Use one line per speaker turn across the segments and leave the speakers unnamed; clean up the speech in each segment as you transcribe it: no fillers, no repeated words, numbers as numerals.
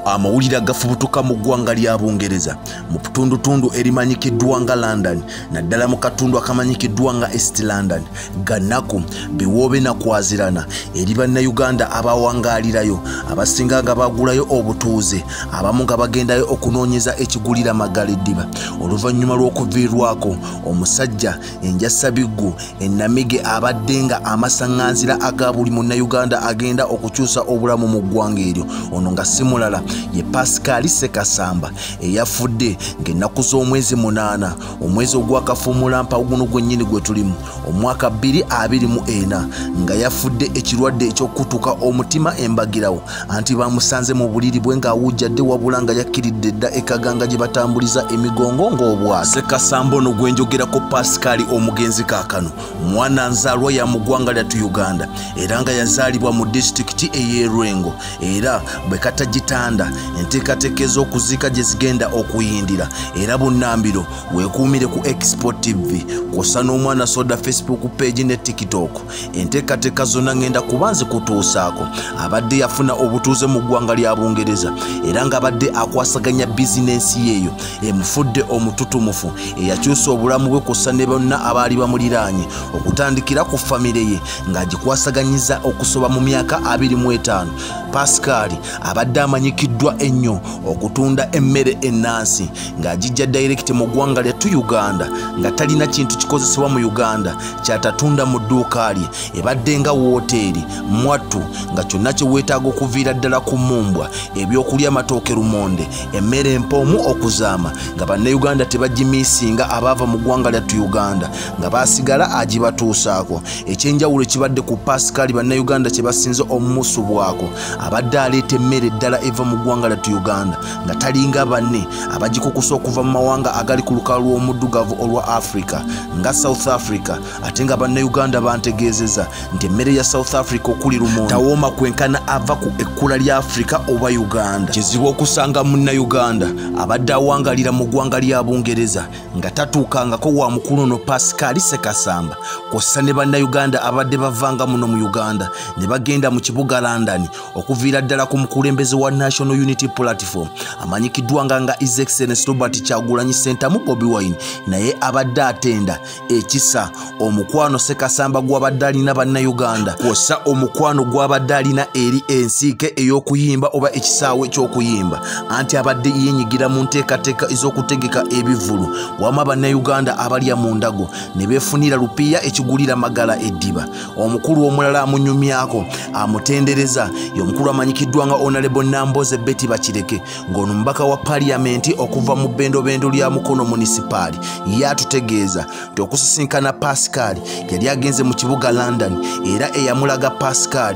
Amawulire agafubutuka mu ggwanga lya Bungereza mu ttundutundu erimanyikiddwa nga London, naddala mu katundu akamanyikiddwa nga East London, gannaku biwoobe na kwazirana eri bannayuganda abawangaalirayo, abasinga nga bagulayo obutuuze, abamu nga bagendayo okunoonyeza ekigulira magala eddiba oluvannyuma lw'okuviirwako omusajja enjasabiggu ennamige abadde nga amasaŋŋanzira aga buli munnayuganda agenda okukyusa obulamu mu ggwanga eryo. Ono nga si mulala ye Pascal Ssekasamba eyafudde ng'ennaku z'omwezi 8 omwezi ogwakafuumulampa guno gwennyini gwe tulimu omwaka 2024, nga yafudde ekirwadde eky'okutuka omutima embagirawo. Anti bamusanze mu buliri bwe ng'awujjadde, wabula nga yakkiridde dda ekaganga gye batambuliza emigongo ng'obwato. Ssekasamba ono gwe njogerako Pascal omugenzi kaakano mwana nzaalwa ya mu ggwanga lyattu Uganda, era nga yazaalibwa mu disitulikiti ey'e Lwengo, era bwe katagitanda enteekateeka ez'okuziika gye zigenda okuyindira. Era bunnambiro weekuumire ku Expo TV kw'ossa n'omwana soda Facebook page ne TikTok. Enteekateeka zonna ngenda kuba nzikutuusaako. Abadde yafuna obutuuze mu ggwanga lya Bungereza, era ng'abadde akwasaganya bizinensi yeeyo emufudde omututumufu eyakyusa obulamu bwe kw'ossa ne bonna abaali bamuliraanye, okutandikira ku famire ye ng'agikwasaganyiza okusoba mu myaka 25. Pascal abadde amanyikiddwa ennyo okutunda emmere ennansi ng'agijja direct mu ggwanga lyattu Uganda, nga talina kintu kikozesebwa mu Uganda kyatatunda mu dduuka lye. Ebadde nga wooteeri mwattu nga kyonna kye weetaaga okuviira ddala ku mmumbwa, ebyokulya, amatooke, lumonde, emmere empoomu okuzaama, nga bannayuganda tebagimiisinga abaava mu ggwanga lyattu Uganda nga baasigala agibatuusaako. Ekyenjawulo ekibadde ku Pascal bannayuganda kye basinze omumusubwako, abadde aleeta emmere ddala eva mu ggwanga lyattu Uganda nga talinga banne abagikukusa okuva mu mawanga agali ku lukalu lw'omuddugavu olwa Africa nga South Africa. Ate nga bannayuganda bantegeezeza nti emmere ya South Africa okuli lumonde tawooma kwenkana ava ku ekkula lya Africa oba Uganda. Kizibu okusanga munnayuganda abadde awangalira mu ggwanga lya Bungereza nga tatuukangako wa mukulu ono Pascal Ssekasamba, kw'ossa ne bannayuganda abadde bavanga muno mu Uganda ne bagenda mu kibuga London okuviira ddala ku mukulembeze wa National Unity Platform amanyikiddwa nga His Excellency Robert Kyagulanyi Ssentamu Bobi Wine, naye abadde atenda ekisa omukwano Ssekasamba gw'abadde alina bannayuganda, kw'ossa omukwano gw'abadde alina eri ensiike ey'okuyimba oba ekisaawe ky'okuyimba. Anti abadde yeenyigira mu nteekateeka ez'okutegeka ebivvulu wamu bannayuganda abalya mu ndago ne beefunira lupiiya ekigulira magala eddiba. Omukulu omulala amunyumyako amutendereza ye omukulu amanyikiddwa nga Honorable Namboze Betty Bakireke, ng'ono mubaka wa Paliamenti okuva mu bbendobendo lya Mukono Munisipaali. Ye atutegeeza nti okusisinkana Pascal yali agenze mu kibuga London, era eyamulaga Pascal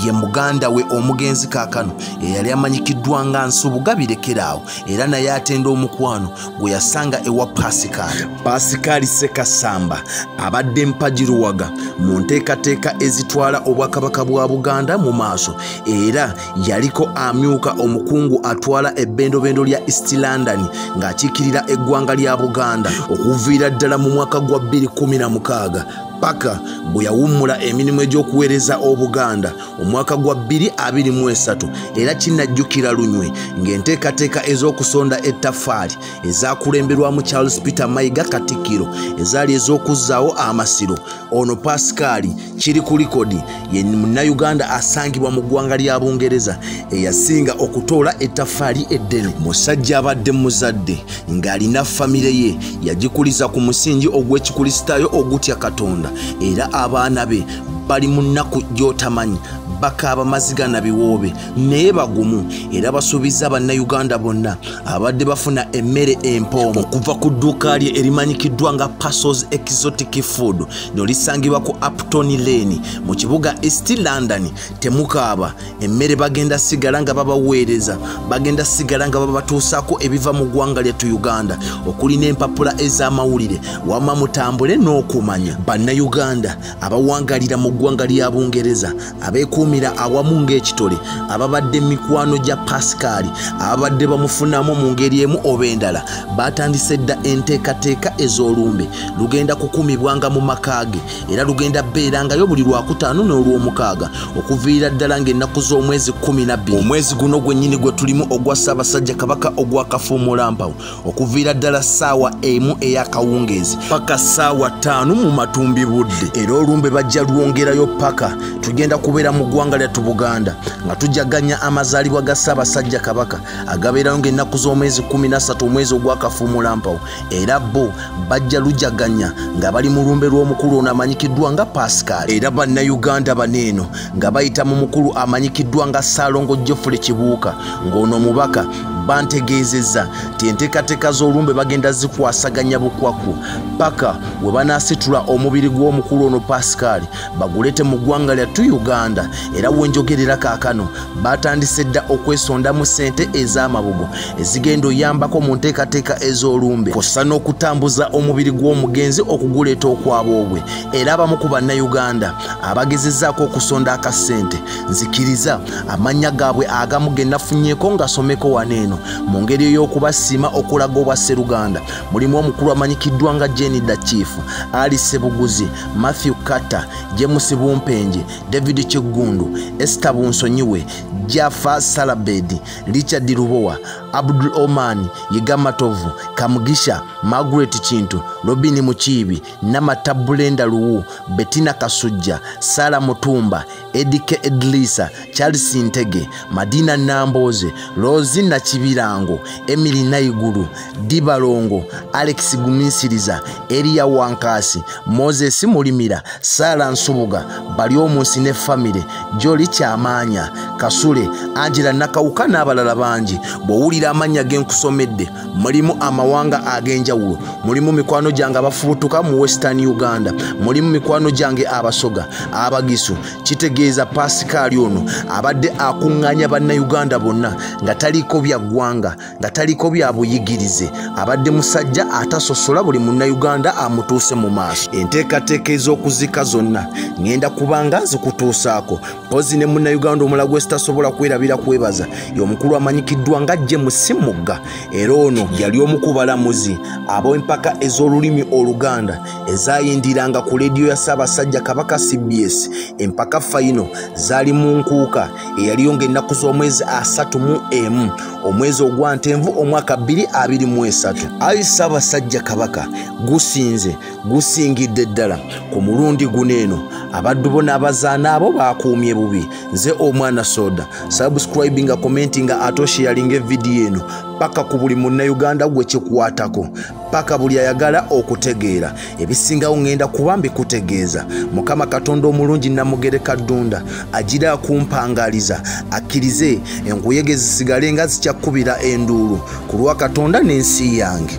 ye muganda we omugenzi kaakano eyali amanyikiddwa nga Nsubuga Birekeraawo, era naye atenda omukwano gwe yasanga ewa Pascal. Pascal Ssekasamba abadde mpagiruwaga mu nteekateeka ezitwala obwakabaka bwa Buganda mu maaso, era yaliko amyuka omukungu atwala ebbendobendo lya East London ng'akiikirira eggwanga lya Buganda okuviira ddala mu mwaka gwa 2016 paka bwe yawummula emirimu egy'okuweereza Obuganda omwaka gwa 2023. Era kinnajjukira lunywe ng'enteekateeka ez'okusonda ettaffaali ezaakulemberwamu Charles Peter Mayiga Katikkiro ezaali ez'okuzzaawo amasiro. Ono Pascal kiri ku likodi ye munnayuganda asangibwa mu ggwanga lya Bungereza eyasinga okutoola ettaffaali eddene. Musajja abadde muzadde ng'alina famire ye yagikuliza ku musingi ogw'Ekikulisitaayo ogutya Katonda, era abaana be bali mu nnaku gy'otamanyi, bakaaba maziga na biwoobe naye bagumu, era basuubiza bannayuganda bonna abadde bafuna emmere empoomu okuva ku dduuka lye erimanyikiddwa nga Passos Exotic Food lino lisangibwa ku Upton Lane mu kibuga East London. Temukaaba, emmere bagenda sigala nga babaweereza, bagenda sigala nga babatuusaako ebiva mu ggwanga lyattu Uganda okuli n'empapula ez'amawulire. Wamma mutambule n'okumanya. Bannayuganda abawangalira mu ggwanga lya Bungereza abeekuumira abakumira awamu ng'ekitole ababadde mikwano gya Pascal ababadde bamufunamu mu ngeri emu oba endala batandise dda enteekateeka ez'olumbe. Lugenda kukumibwanga mu maka ge era lugenda beerangayo buli Lwakutaano n'Olwomukaaga okuviira ddala ng'ennaku z'omwezi 12 omwezi guno gwennyini gwe tulimu ogwa Ssaabasajja Kabaka ogwa Kafuumulampawu, okuviira ddala ssaawa 1 ey'akawungeezi paka ssaawa 5 mu matumbi budde. Era olumbe bajja lwongerayo paka tugenda kubeera mu ggwanga lyattu Buganda nga tujaganya amazaalibwa ga Ssaabasajja Kabaka agabeerayo ng'ennaku z'omwezi 13 omwezi ogwa Kafuumulampawu. Era bo bajja lujaganya nga bali mu lumbe lw'omukulu ono amanyikiddwa nga Pascal. Era bannayuganda baneeno nga bayita mu mukulu amanyikiddwa nga Ssaalongo Geoffrey Kibuuka ng'ono omubaka bantegeezezza nti enteekateeka z'olumbe bagenda zikwasaganya bukwaku paka we banaasitula omubiri gw'omukulu ono Pascal bagulete mu ggwanga lyattu Uganda. Era wenjogerera kaakano batandise dda okwesondamu ssente ez'amabugo ezigenda oyambako mu nteekateeka ez'olumbe kw'ossa n'okutambuza omubiri gw'omugenzi okuguleeta okwaboobwe. Era abamu ku bannayuganda abagezezzaako okusonda akasente nzikiriza amannya gaabwe agamu ge nafunyeeko ngasomeko wano eno mu ngeri ey'okubasiima okulaga obwa Sseruganda. Mulimu omukulu amanyikiddwa nga Jenny Dachief, Ali Sebuguzi, Matthew Kata, James Bumpenje, David Kiggundu, Esther Bunsonyiwe, Jaffa Salabedi, Richard Lubowa, Abdul Oman, Yigamatovu, Kamugisha, Margaret Kintu, Robin Mukiibi, Namata Brenda Luwu, Bettina Kasujja, Sara Mutumba, Edike Edlisa, Charles Ntege, Madina Namboze, Rose Nakibirango, Emily Naiguru, Dibalongo, Alex Guminsiriza, Elia Wankasi, Moses Mulimira, Sara Nsubuga, Baryomunsi ne family, Joli Kyamanya, Kasule, Angela Nakawuka n'abalala bangi. Bw'owulira amannya ge nkusomedde mulimu amawanga ag'enjawulo, mulimu mikwano gyange abafubutuka mu Western Uganda, mulimu mikwano gyange Abasoga, Abagisu. Kitegeeza Pascal ono abadde akuŋŋaanya bannayuganda bonna nga taliiko bya ggwanga, nga taliiko bya buyigirize, abadde musajja atasosola buli munnayuganda amutuuse mu maaso. Enteekateeka ez'okuzika zonna ŋŋenda kubanga nzikutuusaako. Mpozi ne munnayuganda omulala gwe sitasobola kwerabira kwebaza y'omukulu amanyikiddwa nga James Mugga. Era ono yali omu ku balamuzi ab'empaka ez'olulimi Oluganda ezayindiranga ku leediyo ya Ssaabasajja Kabaka CBS. Empaka fayino zaali mu nkuuka eyaliyo ng'ennaku z'omwezi 31 omwezi ogwa Ntenvu omwaka 2023. Ayi Ssaabasajja Kabaka, gusinze gusingidde ddala ku mulundi guno eno abaddu bo n'abazaana abo bakuumye bubi. Nze omwana soda, subscribinga, commentinga ate osharinga evidiyo eno paka ku buli munnayuganda gwe kikwatako, paka buli ayagala okutegeera. Ebisingawo ŋŋenda kuba mbikutegeeza. Mukama Katonda omulungi Namugereka Ddunda agira akumpangaliza, akkirize enkuyege zisigale nga zikyakubira enduulu ku lwa Katonda n'ensi yange.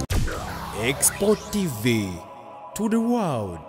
Export TV to the world.